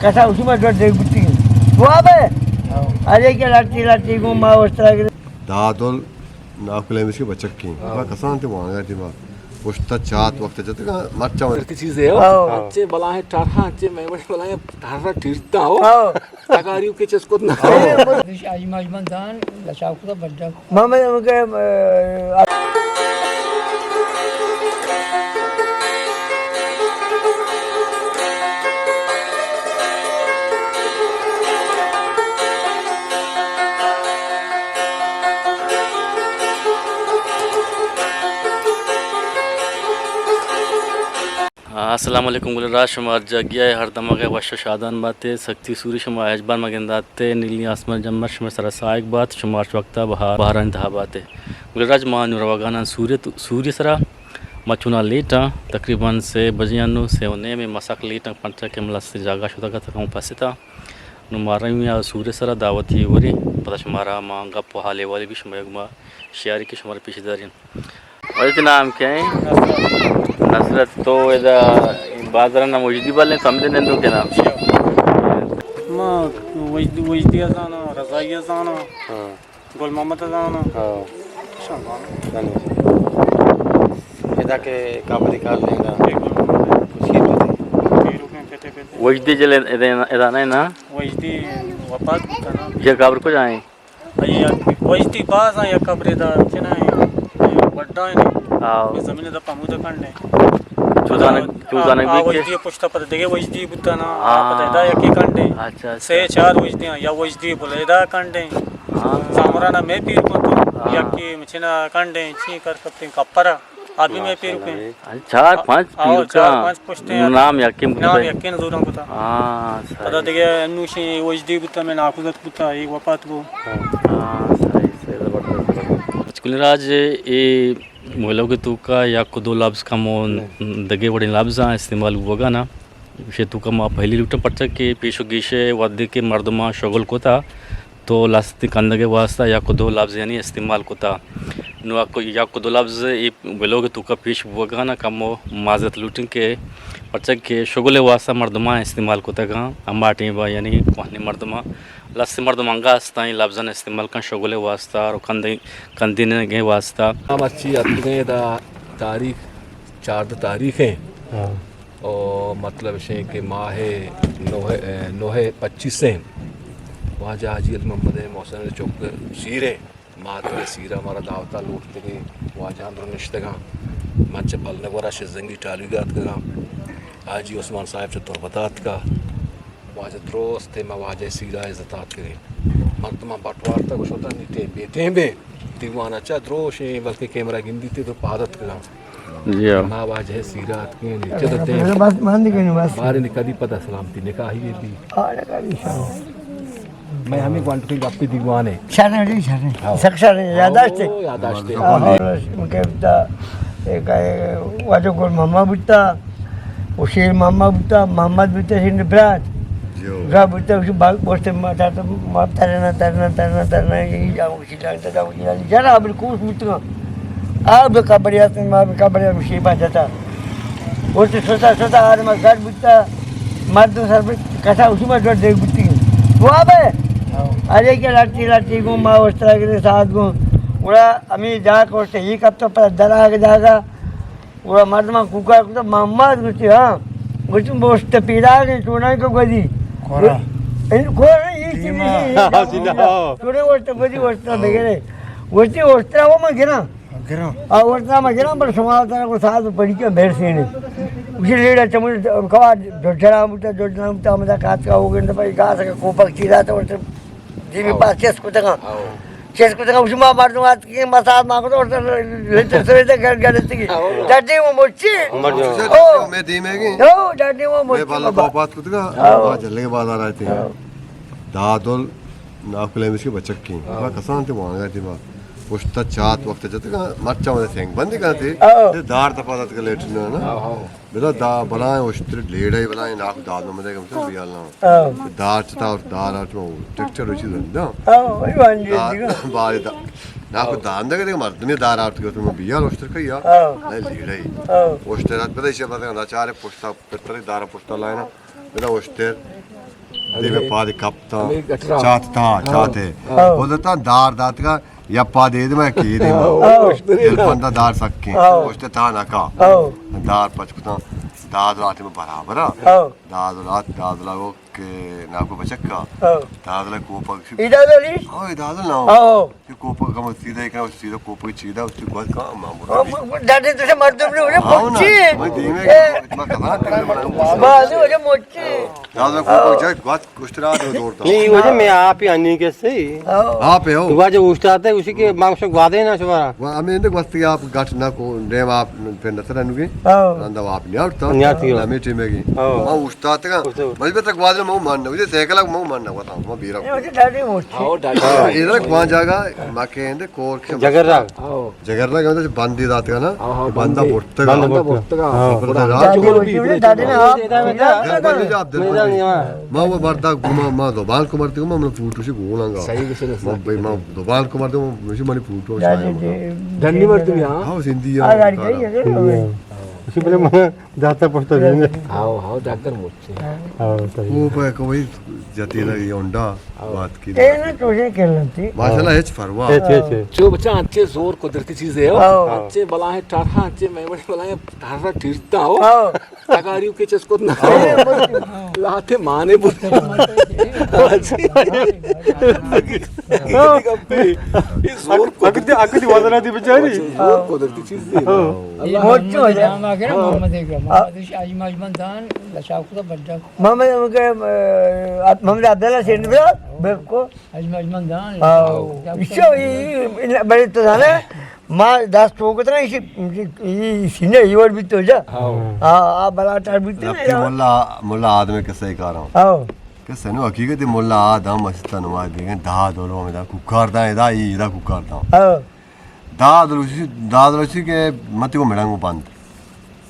کسا اسی ما ڈر دے گتی۔ وابے۔ ارے کہ لٹی لٹی گو ما وشترا گرے۔ دادل ناکلے مشی بچکی۔ ما کسان تے وانگا تے ما۔ پشتا چات وقت جتگا مرچا۔ کی چیز ہے؟ ہاں۔ اچھے بلا ہے ٹرہا، اچھے میں بڑے بلا ہے ٹرہا ٹرتا ہو۔ ہاں۔ تگاریو کے چس کت نہ۔ آجمان آجمان دان لچاو کتا بڈا۔ ما، ما، ما، السلام علیکم گل راج، شما ہر جاگہ ء ہر دمگ ء وش و شادان بات ء۔ سکتی سوری شما ہچ بار مگندات ء، نیلی آسمان جمر شما سرا ساہگ بات، شما ہرچ وقت ء بہار، بہارانی تہا بات ء۔ گل راج، ما نوں روگاناں سوری، سوری سرا۔ ما چونا لیٹاں، تقریباً سے بجے انوں، سے و نیم ء، ما سک لیٹاں، پنچا کہ ملس جاگہ شتگ اتکاں پستا۔ نوں ما رویں آ سوری سرا دعوتی وریں، پدا شمارا ما گپ و حال احوالی بھی شما گما شیاری کہ شمارا پیش داریں۔ اور تئی نام کیا ہے؟ نصرت۔ تو ادا بازار نام وجدی بلے، تو ہمدے نندو کے نام؟ ما وجدی، وجدی زانا، رضائی زانا، ہاں۔ گل محمد زانا۔ ہاں۔ شاہ زانا۔ ادا کے کابری کار لینا۔ یہ گل محمد۔ وجدی جلے ادا، ادا نہیں نا؟ وجدی وفات بوتا نا۔ یہ قبر کو جائیں؟ آئی ء وجدی باز آں، یک قبرے دا چنائیں، وڈائیں۔ ہاں۔ زمین دا پمود کنڈے۔ چوزانگ، آ، چوزانگ آ، بھی آ کے؟ وجدی پشت پر دگے وجدی بوتا نا، آ، ہاں۔ پتہ دا یکی کنڈے۔ اچھا، اچھا۔ سے چار وجدی آں، یا وجدی بلیدا کنڈے۔ ہاں۔ زامرانا میں پیر کو تو، ہاں۔ یکی مچنا کنڈے، چی کر کپتیں کپرا۔ آ بھی میں پیرکیں۔ اچھا، چار پانچ آ، آ، پیرکاں۔ چار پانچ پشتے آ۔ نام یکیں بوتگ۔ نام یکیں زوراں کتا۔ ہاں، صحیح۔ پدا دگہ انوشیں وجدی بوتا، میں ناکوزت بوتا، ایک وفات بو۔ ہاں، صحیح، صحیح، زبردست، زبردست۔ اچھا، گل راج، اے مولوگ توکا یک دو لفظ کمو دگہ وڑیں لفظاں استعمال بوگا نا۔ ایشی توکا ما پہلی لوٹاں، پرچا کہ پیش و گیش ء وھدے کہ مردماں شغل کتا تو لستی کندگ ء واسطہ یک دو لبز یعنی استعمال کتا۔ نوں یک، یک دو لبز اے ویلوگ ء توکا پیش بوگانا کمو معذرت لوٹیں کہ پرچا کہ شغل ء واسطہ مردماں استعمال کتگاں، ہما ٹیم ء یعنی کوہنیں مردماں، لستی مردم انگا استاں اے لبزاں استعمال کن شغل ء واسطہ اور کندگ، کندینگ ء واسطہ۔ مرچی اتکگیں دا تاریخ چاردہ تاریخ ایں۔ ہاں۔ او مطلب اش ایں کہ ماہ نوہ، نوہ پچیس ایں۔ واجہ حاجی علی محمد محسن چک سیر ایں۔ مات سیرا مارا دعوتا لوٹتگیں۔ واجہ اندر نشتگاں۔ من چہ پلنگورا شزنگی ٹالیگا اتکگاں۔ حاجی عثمان صاحب چہ تربتا اتکا۔ واجہ درست ما واجہ سیرا عزت آتکگیں۔ مردماں بٹ وارتگ و شتاں نی ٹیم بے ٹیم بے۔ دیوان ء چہ دروشیں، بلکہ کیمرہ گندیت، تو پاد اتکگاں۔ جی ہاں۔ ما واجہ سیرا اتکیں، نی چہ ٹیم۔ بس بند کنیں بس۔ بارے نی کدی پتہ سلامتی نکاحی بی۔ آ، نکاحی شاہ۔ میں ہمیں گوانٹو کے گپی دیوانے۔ شریں جی، شریں۔ ہاں۔ سک شریں، یادداشت ہے۔ او، یادداشت ہے۔ ہاں، اور ان کے بتا، ایک، واجہ گل محمد بوتا، و شیر محمد بوتا، محمد بوتا، شیر برات۔ جو۔ گا بوتا، اس با-، بوستے ما تا، ما ترنا، ترنا، ترنا، ترنا، یہی جاؤ، اسی جان تا جاؤ، اسی جان، جرا بالکل بوتا۔ آ بے قبر یاس، ما بے قبر یاس، شیر با جتا۔ بوستے سوتا، سوتا، آدم گھر بوتا، مردم سر بوتا، کسا اسی ما جوڑ دے بوتی۔ وہ آبے؟ ہاں۔ ارے کہ لڑتی، لڑتی گو ما استرا گرے ساتھ گو۔ گڑا ہمیں جا کوشتے، یہ کب تو پر درا کے جاگا۔ گڑا مردماں کوکار کتگ، محمد گوشتی، ہاں۔ گوشتی، بوشت پیداگیں چونائی کو گوزی۔ کورا۔ ان کورا، یہ چیز دیما۔ نہیں، یہ ہاں، جی، نہ۔ چونے وشت گوزی، وشت نہ بگرے۔ گوشتی، وشت نہ وہ میں گراں۔ گراں۔ آ، وشت نہ میں گراں، پر شما ترا کو ساز پڑی کے بھیر سینے۔ اسی لیڑا چمڑ کوا جوجرا بوتا، جوجرا بوتا، ہمدا کات کا ہو گئے، بھائی گاس کا کوپک چیزا تو وشت دیمی پاس چست کتگاں۔ ہاں۔ چست کتگاں، شما مردم آتکگیں، مسات ما کتگ، اور لیٹر سویدہ گڑ گڑ اتگی۔ ہاں۔ ڈڈی و مچی۔ مردم۔ او۔ میں دیمے گی۔ او، ڈڈی و مچی میں بالا بابا۔ پاپات کتگا، ہاں۔ ما جلے بازار آتے۔ ہاں۔ دادل ناکلے مشکی بچکی۔ ہاں۔ ما کسان تے وانگا تے ما۔ پشتا چات وقت جتگا، مرچا مدے سنگ بندی کنتے۔ ہاں۔ تے دار تپا دات کے لیٹر نا۔ ہاں، ہاں۔ بلا دا بلائیں اشتر لیڑہ بلائیں ناکو داد نمدے کم تو بیال نا۔ ہاں۔ دار چتا اور دار آٹ میں ٹریکٹر وچی رندا۔ ہاں، وہی وانجی دار، دیگا۔ بارے دا۔ ناکو داندے کہ مردمی دار آٹ کے تو بیال اشتر کیا۔ ہاں۔ نہیں لیڑہ۔ ہاں۔ اشتر آت بلا ایشی بلا دا چارے پشتا پترے دار پشتا لائنا۔ بلا اشتر۔ دیمے پادے کپتاں۔ ہمے گٹرا۔ چات تھا، ہاں۔ چاتے۔ ہاں۔ بولتا دار داتگا، یا پادے دے میں کی دے میں۔ ہاں۔ دل پندا دار سکیں۔ ہاں۔ پشت تھا نکا۔ ہاں۔ دار پچ کتاں، داد راتے میں برابر آ۔ ہاں۔ داد رات، داد لگو کہ ناکو بچکا۔ ہاں۔ داد لگو پک۔ اے داد علی؟ ہاں، اے داد نہ ہو۔ ہاں۔ کہ کوپگ ہم سیدھا ایک نہ سیدھا کوپگ چیدھا اس کی گوات کا مامور۔ ڈاڈے تو سے مردم نے، ہاں نا، مچی۔ میں دیمے اے۔ میں کہاں تک بنا۔ بازو ہے مچی۔ دادا کوپگ جائے گوات کشترا دو دوڑتا۔ نہیں، وجہ میں آپ ہی آنی کے صحیح۔ ہاں۔ آپ ہے ہو۔ تو واجہ اوشتاتے اسی کے مانگ شک وعدے نہ شمارا۔ وہ ہمیں اندر گوات کی آپ گٹ نہ کو، ڈیم آپ پھر نہ سر انوگے۔ ہاں۔ رندا آپ نیاڑتا۔ نیاڑتی ہو۔ ہمیں ٹیم ہے کی۔ ہاں۔ ہاں، اوشتاتے کا۔ اوشتاتے۔ بس بس تک وعدے مو ماننا، وجہ سائیکل مو ماننا گوات، مو بیرا۔ اے وجہ ڈاڈے مچی۔ ہاں، ڈاڈے۔ ہاں، ادھر کون جاگا؟ ما کہ اندے کور کے جگر راگ۔ ہاں۔ جگر راگ اندے بندی دات کا نا؟ ہاں، ہاں، بندہ بندی۔ برتگا۔ بندہ برتگا۔ ہاں۔ برتگا۔ دادی ہوتی ہوئی، دادی نے آپ۔ دادی نے آپ۔ ما وہ مردا گما، ما زبان کو مرتے گما، من فوٹو سے گولانگا۔ صحیح کسے نے۔ ما بھائی، ما زبان کو مرتے گما، مجھے منی فوٹو دادی سے دے۔ دنی مرتے گما۔ ہاں، سندھی ہاں، ہے۔ گاڑی گئی ہے۔ اسی بلے من داتا پشتا دینے۔ ہاں، ہاں، ڈاکٹر مچی۔ ہاں، صحیح۔ وہ پہ کوئی جتی لگی ہونڈا بات کی۔ اے نا چوشیں کھیلنتی۔ ماشاءاللہ، ہچ پرواہ۔ ہچ، ہچ، ہچ۔ چو بچا انچے زور قدرتی چیز ہے ہو۔ ہاں۔ انچے بلاہیں ٹرہا، انچے میں بڑے بلاہیں ٹرہا ٹرتا ہو۔ ہاں۔ تگاریو کے چس کت نہ۔ ہاں۔ لاتے مانے بوت۔ اگدی، اگدی وزن دی بچاری۔ زور قدرتی چیز ہے۔ ہاں۔ موچو ہے۔ محمد اکرم، محمد اکرم، محمد اکرم، آجمان، آجمان دان، لچاک خدا بڈا۔ محمد، محمد عبداللہ سیند برا، بالکل۔ آجمان، آجمان دان، ہاں۔ لچاک خدا ایشو، بڑے تو جانا، ما دست ٹوکت نا، ایشی، ایشی، ایشی سینے ایور بھی تو جا۔ ہاں۔ ہاں، آ بلا ٹار بھی تو رفتی جا۔ ملا، ملا آدم کسے کارا۔ ہاں۔ کسے نو حقیقت ملا آدم مسیتا نماز دیگن، دہ دولو ہمیں دا کوکار دا، دا، ای دا کوکار دا۔ ہاں۔ داد روچی، داد روچی کہ متی کو مڑنگو بند۔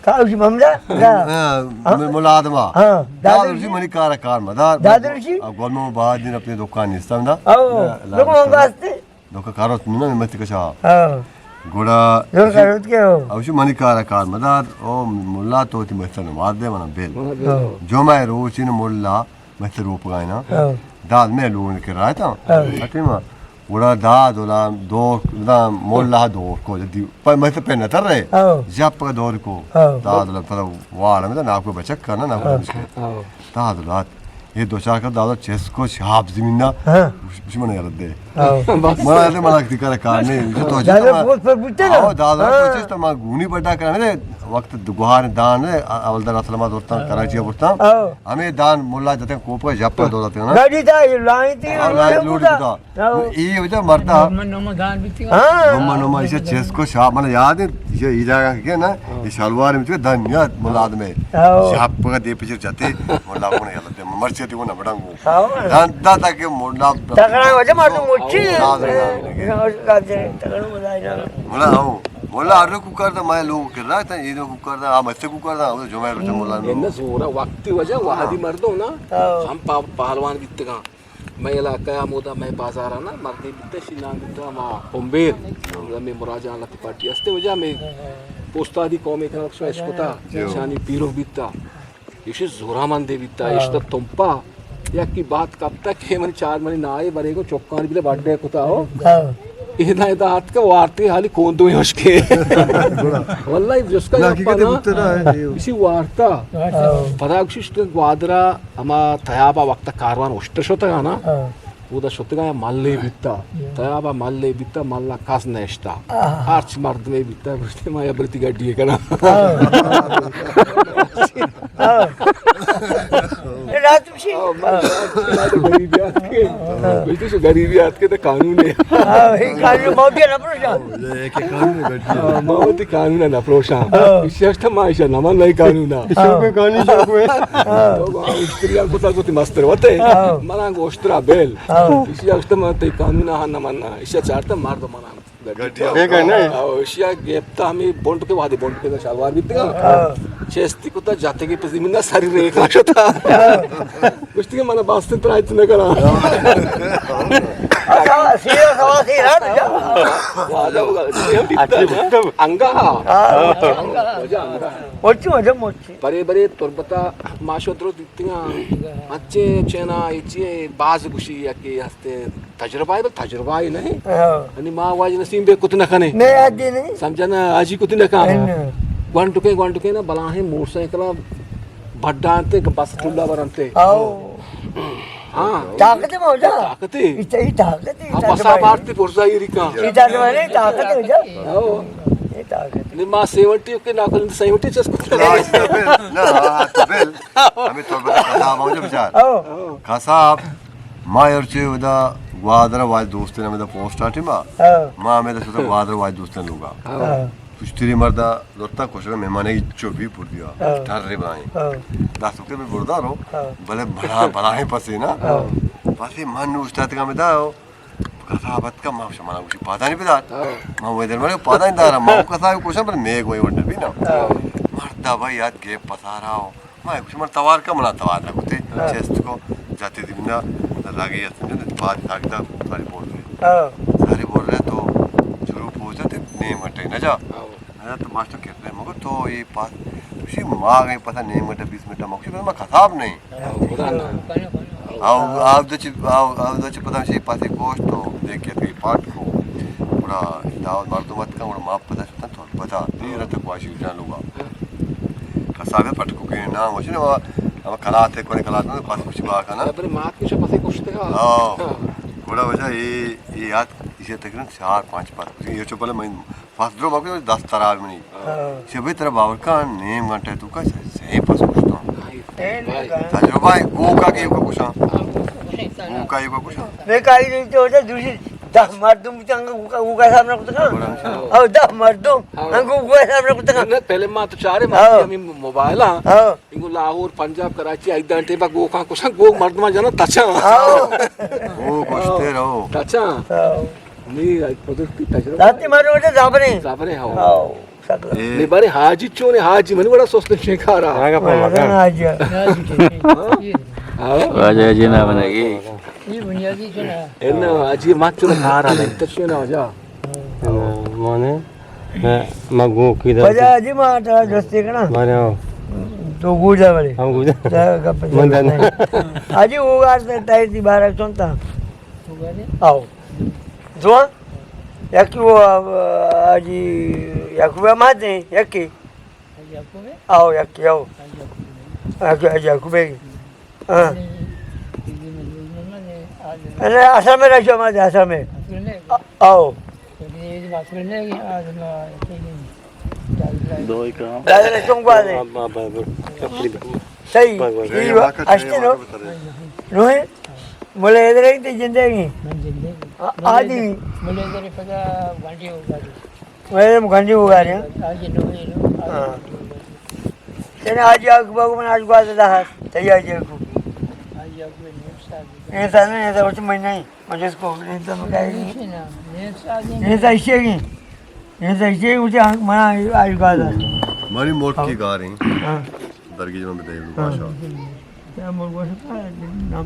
کاوشی ممدا؟ ہاں، ملا آدما۔ ہاں، داد روچی منی کارا کار مدار۔ داد روچی؟ گل مو بہادین اپنی دکان نیستم دا۔ او، دکان ہم باستے؟ دکان کارو نہ متی کشا۔ ہاں۔ گڑا زور کاروت کے ہو؟ اوشی منی کارا کار مدار، او ملا تو تی مستر نماز دے منا بیل۔ ہاں۔ جو میں روچی نو ملا مستر روپگائنا۔ ہاں۔ داد میں لوگوں کے رہا تھا۔ ہاں۔ اٹیما۔ گڑا داد ولا دور، دا ملا دور کو، دی، پر میں تو پہنا تر رہے۔ ہاں۔ جب کا دور کو، ہاں۔ داد ولا پر وار میں نا کو بچک کرنا، نا کو ہاں۔ بچک۔ ہاں۔ داد ولا، یہ دو چار کا داد چس کو شہاب زمین نا، ہاں۔ دشمن یاد دے۔ ہاں۔ منا دے، منا کتی کار کار نہیں، جو تو داد جتا بہت پر بوتے نا۔ ہاں، داد ولا ہاں۔ تو چس تو ما گونی بڑا کرنے، وقت گوہار دان، اول در اصل ما دورتا، ہاں۔ کراچی برتا۔ ہاں۔ ہمیں دان ملا جتے کوپا جب کا دور تے نا۔ گاڑی تا لائیں تی، ہاں، لائیں لوڈ بوتا۔ کتا۔ ہاں۔ اے وجہ مرتا۔ نمہ نمہ دان بیتی۔ ہاں۔ نمہ نمہ ایشا چس کو شاپ، من یاد ہے، ایشا ای جاگہ کے نا، ہاں۔ یہ شلوار میں تو دن یاد ملاد میں۔ ہاں۔ شاپ کا دے پیچھے جاتے، ملا کو نہیں لگتے، مرچی تی کو نہ بڑا گو۔ ہاں۔ دان دا تا کہ ملا تکڑا وجہ مردم مچی۔ ہاں، ہاں، ہاں۔ تکڑا وجہ۔ ملا ہو، ملا ہر کو کرتا، میں لوگ کر رہا تھا، یہ کو کرتا، ہم اچھے کو کرتا، جو میں ملا۔ یہ نہ سورا وقت وجہ وہدی مردم نا، ہاں۔ ہم پا-، پہلوان بیتگاں۔ مئے علاقہ ء ہمودا مئے بازار ء نا مردے بیتہ، اشی نام بیتہ ہما پمبیر، ہمے مراد جان لتی پارٹی ہستے وجہ ہمے استادی قومی کنوک شو اش کتا، جی۔ اشانی پیرو بیتہ، ایشی زورا مندے بیتہ، ہاں۔ اشتا تمپا، یکی بات کپتہ کہ منی چار منی نائے برے گو چکانی بلے بڈے کتا ہو۔ ہاں۔ ادا ادا آتکہ وارتی حالی کون دوئیں ہشکے۔ واللہ جسکا نا، یپا حقیقت نا، بوتہ نا، اسی وارتا۔ ہاں۔ پدا گشت گوادرا ہما تیابا وقت کاروان اشتر شتگا نا، ہاں۔ اودا شتگا یا ملے بیتا۔ ہاں۔ تیابا ملے بیتا، ملا کس نشتا۔ ہاں۔ ہرچ مردمے بیتا، گوشتے ما یا برتی گڈی کنا۔ ہاں۔ ہاں۔ اے رات بشی؟ ہاں، ما، ما تو غریبی آتکے۔ ہاں۔ گوشتے شو غریبی آتکے تو قانون ہے۔ ہاں، اے قانون ما بھی نہ پروشا۔ ہاں، ما وتی قانون ء نہ پروشاں۔ ہاں۔ ایشی اشتا ما ایشا نہ من نئی قانون ء۔ ایشی کوئی قانون شو کوئی۔ ہاں۔ تو ما اشتری ء کتا کتی مستر وتے۔ ہاں۔ منا گو اشترا بیل۔ ہاں۔ ایشی اشتا من تئی قانون ء نہ من، ایشی چارتا مار دو منا۔ گڈی۔ ٹھیک ہے نا؟ ہاں، ایشی گپتا ہمیں بونڈ کے وادی بونڈ کے شلوار بیتگا۔ ہاں۔ چستی کتا جاتے کے پزی منا ساری ریکا شتا۔ ہاں۔ گوشتی کہ منا باستن ترا اتنا کرا۔ اچھا، سیرا سوا سیرا تو جا۔ انگا۔ ہاں۔ مچی، مچی، مچی۔ برے برے تربتا ما شو درو دیتگاں۔ اچے چینا، اچے باز گوشی یا کہ ہستے تجربہ ہے، بل تجربہ ہی نہیں۔ ہاں۔ یعنی ما واج نسیم بے کت نہ کنے۔ نہیں، آجی نہیں۔ سمجھا نا، آجی کت نہ کنے۔ ہاں۔ گونڈکے، گونڈکے نا، بلاہیں موٹر سائیکل بڈانتے کہ بس ٹولا برنتے۔ آؤ۔ ہاں۔ طاقت ہے موجا۔ طاقت ہے۔ ای ای طاقت ہے، ہاں، طاقت بسا ہے۔ بارتی برزا ہی رکا۔ ای طاقت ہے، طاقت ہے جا۔ ہاں۔ یہ طاقت ہے۔ نی ما سیونٹی کے نا کل سیونٹی چس کت نہ، نہ، ہاں، تو بل۔ ہمیں تو بل کساب ہو جا بچار۔ ہاں۔ کساب، ما یار چے ودا گوادر واج دوست نے، ہمیں دا پوسٹ آٹی ما۔ ہاں۔ ما ہمیں دا سوتا گوادر واج دوست نے لوگا۔ ہاں۔ پشتری مردا زرتا کشگا مہمانے چو بھی پر دیا۔ ہاں۔ ٹر رے بنائیں۔ ہاں۔ دست کے بھی بردارو۔ ہاں۔ بلے بڑا، بڑا ہے پسے نا۔ ہاں۔ پسے من نوشتا تکا میں دا، کسا بت کا ما شمانا گوشی پادانی بدار۔ ہاں۔ ما وہ در مرے پادانی دارا، ما کسا کوشم پر میں کوئی وڈ بھی نا۔ ہاں۔ مردا بھائی یاد گے پسارا ہو۔ ما گوشی من توار کا منا توار نہ کتے۔ ہاں۔ چست کو جاتے دی بنا لگے ات بعد تاکتا ساری بول رہے۔ ہاں۔ ساری بول رہے تو شروع پوچھا تے نیم گھنٹے نہ جا۔ ہاں۔ نہ تو ماسٹر کہتے ہیں، مگر تو یہ پاس، اسی ماں گئے پتہ نہیں منٹ، بیس منٹ، مگر ما خطاب نہیں۔ ہاں، خدا نہ۔ آو، آو دچ، آو، آو دچ پتہ نہیں پاس کوش تو، دیکھ کے پاٹ کو، پورا دعوت مردم ات کا، اور ماں پتہ چلتا تو پتہ، دیر تک واشی جان لوگا۔ کسا کے پٹکو کے نام وشی نا، ہم کلاتے کونے کلاتے پاس کچھ با کنا۔ پر مات کچھ پاس کچھ تھا۔ ہاں۔ ہاں۔ گڑا وجہ یہ، یہ یاد، اسے تقریباً چار پانچ پاس، یہ چو پہلے میں پس درو مکو دست تراب منی۔ ہاں۔ چہ بھئی ترا باور کن نیم گھنٹہ تو کا سے، سے پس کشتاں۔ تجربہ ہے، گوکا کے کو کشاں۔ گوکا کے کو کشاں۔ میں کائی نہیں تو ہوتا دوسری دہ مردم بوتا انگا گوکا، گوکا سامنا کتا۔ او دہ مردم، ہاں۔ انگا گوکا سامنا کتا۔ نہ، پہلے ما تو چارے ما ہاں۔ ہمیں موبائل ہاں۔ ہاں۔ انگو لاہور، پنجاب، کراچی، ایدان ٹیبا گوکاں کشاں، گوک مردمان جانا تچاں۔ ہاں۔ گوک کشتے رہو۔ تچاں۔ ہاں۔ نی، آئی قدرتی تجربہ۔ ذاتی مردم تے زابریں۔ زابریں، ہاں۔ ہاں، سکلا۔ نی، بارے حاجی چونے، حاجی منی بڑا سست شیکارا۔ ہاں۔ واجہ حاجی نہ بنگی۔ یہ بنیادی چنا۔ انہا حاجی مات چنا کارا نہیں، تشینا واجہ۔ مانے، ما گو کی دا۔ واجہ حاجی ما تا جستے کنا۔ مارے ہاں۔ تو گوجا بلے۔ ہم گوجا۔ من دانا۔ حاجی وہ گار تے تائی دی بارہ سنتا۔ آؤ۔ دو؟ یکی وہ، آ، حاجی یعقوب احمد نے، یکی۔ آؤ، یکی، آؤ۔ یکی، حاجی یعقوب ہے۔ ہاں۔ ارے، اصل میں رہا، اصل میں۔ آؤ۔ دو ایک۔ دادر چون گوازے۔ صحیح۔ یہ اشتے نو۔ نوے۔ ملے ادھر ہی تے زندگی۔ من زندگی۔ آ-، آدمی۔ ملے ادھر پدا گھنٹی ہو گئی۔ ملے گھنٹی ہو گئی۔ آج نوے نو۔ ہاں۔ تینے آج آگ باگو من آج گوازے دا۔ تیار جے کو۔ آج آگ میں نیم سال۔ یہ سال نہیں، یہ تو میں نہیں۔ مجھے اس کو نہیں تو میں کہیں گے۔ نیم سال۔ یہ تو ایسے ہی۔ یہ تو ایسے ہی مجھے منا آج گوازے۔ مری موت کی گار ہیں۔ ہاں۔ درگیج من بدے ہاں۔ باشا۔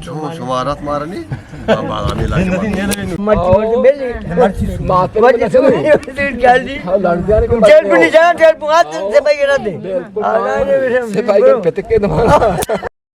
چون شما رات مارنی؟ بابا، ہمیں لاج مارنی۔ مرچی، مرچی، بلی۔ مرچی، مرچی، جلدی۔ ٹیل پنی جان، ٹیل پنی آت، سپائی گرا دے۔ بالکل۔ سپائی گرا پتکے دماغ۔